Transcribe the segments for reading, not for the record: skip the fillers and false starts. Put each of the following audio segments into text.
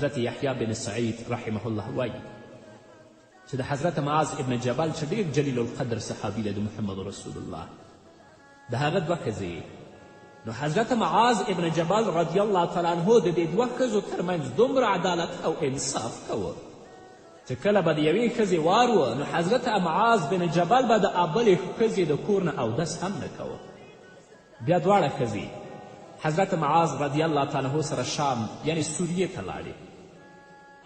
حضرت یحیی بن سعید رحمه الله وایي چې د حضرت معاذ ابن جبل چې ډېر جلیل القدر صحابي دی د محمد رسول الله، د هغه دوه ښځې. نو حضرت معاذ ابن جبل رضی الله تعالی عنه د دې دوه ښځو ترمنځ دومره عدالت او انصاف کوه چې کله به د یوې ښځې وار و، نو حضرت معاذ بن جبل به د بلې ښځې د کور نه اودس هم نه کوه. بیا دواړه ښځې حضرت معاذ رضی الله تعالی عنه سره شام یعنی سوریې ته لاړې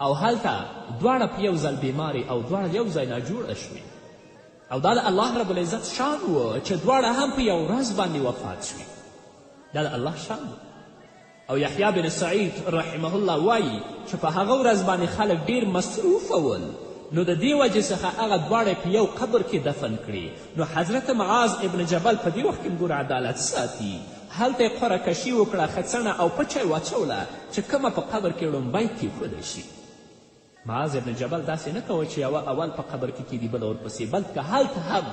او هلته دواړه په یو ځل بیمارې او دواړه یو ځای ناجوړه شوې. او دا د الله رب العزت شان و چې دواړه هم په یو ورځ باندې وفات شوې. دا د الله شان و. او یحیی بن سعید رحمه الله وایي چې په هغه ورځ باندې خلک ډیر مصروفه ول، نو د دې وجې څخه هغه دواړه په یو قبر کې دفن کړې. نو حضرت معاذ ابن جبل په دې وخت کې ګوره عدالت ساتي، هلته یې قرعه کشي وکړه، خڅڼه او پچه یې واچوله چې کومه په قبر کې ړومبی کیښودی شي. معاذ ابن جبل داسې نه کوه چې یوه اول په قبر کې کیدي بله ورپسې، بلکې هلته هم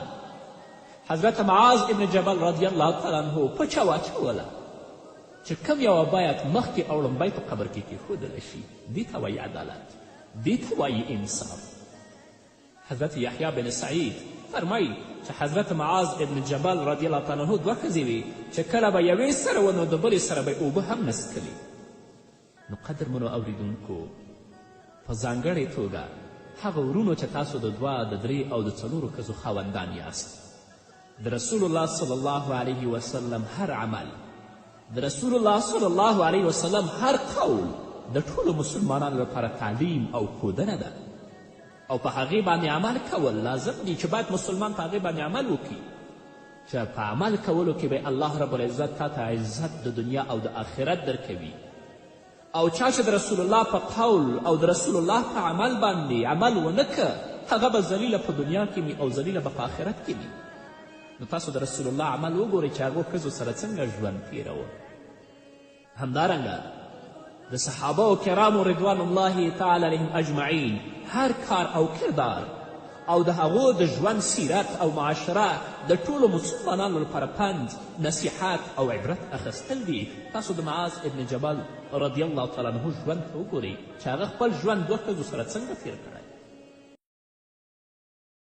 حضرت معاذ ابن جبل رضی الله تعالی عنه پچه واچوله چې کوم یوه باید مخکې او ړومبی په قبر کې کیښودلی شي. دې ته وایي عدالت، دې ته وایي انصاف. حضرت یحیی بن سعید فرمایي چې حضرت معاذ ابن جبل رضی الله تعالی عنه دوه ښځې وې چې کله به یوې سره و نو د بلې سره به یې اوبه هم نه څښلې. نو قدرمنو اوریدونکو، په ځانګړې توګه هغه ورونو چې تاسو د دوه، د درې او د څلورو ښځو خاوندان یاست، د رسول الله صلی الله علیه وسلم هر عمل، د رسول الله صلی الله علیه وسلم هر قول د ټولو مسلمانانو لپاره تعلیم او ښودنه ده او په هغې باندې عمل کول لازم دي چې باید مسلمان په هغې باندې عمل وکړي چې په عمل کولو کې به الله رب العزت تا ته عزت د دنیا او د آخرت درکوي. او چا چې د رسول الله په قول او د رسول الله په عمل باندې عمل ونه که، هغه به ذلیله په دنیا کې وي او ذلیله به په آخرت کې وي. نو تاسو د رسول الله عمل وګورئ چې هغو ښځو سره څنګه ژوند تیروه. همدارنګه د صحابه کرامو رضوان الله تعالی علیهم اجمعین هر کار او کردار او د هغو د ژوند سیرت او معاشره د ټولو مسلمانانو لپاره پند، نصیحت او عبرت اخیستل دي. تاسو د معاذ ابن جبل رضی الله تعالی عنه ژوند ته وګورئ چې هغه خپل ژوند دوه ښځو سره څنګه تیر کړی.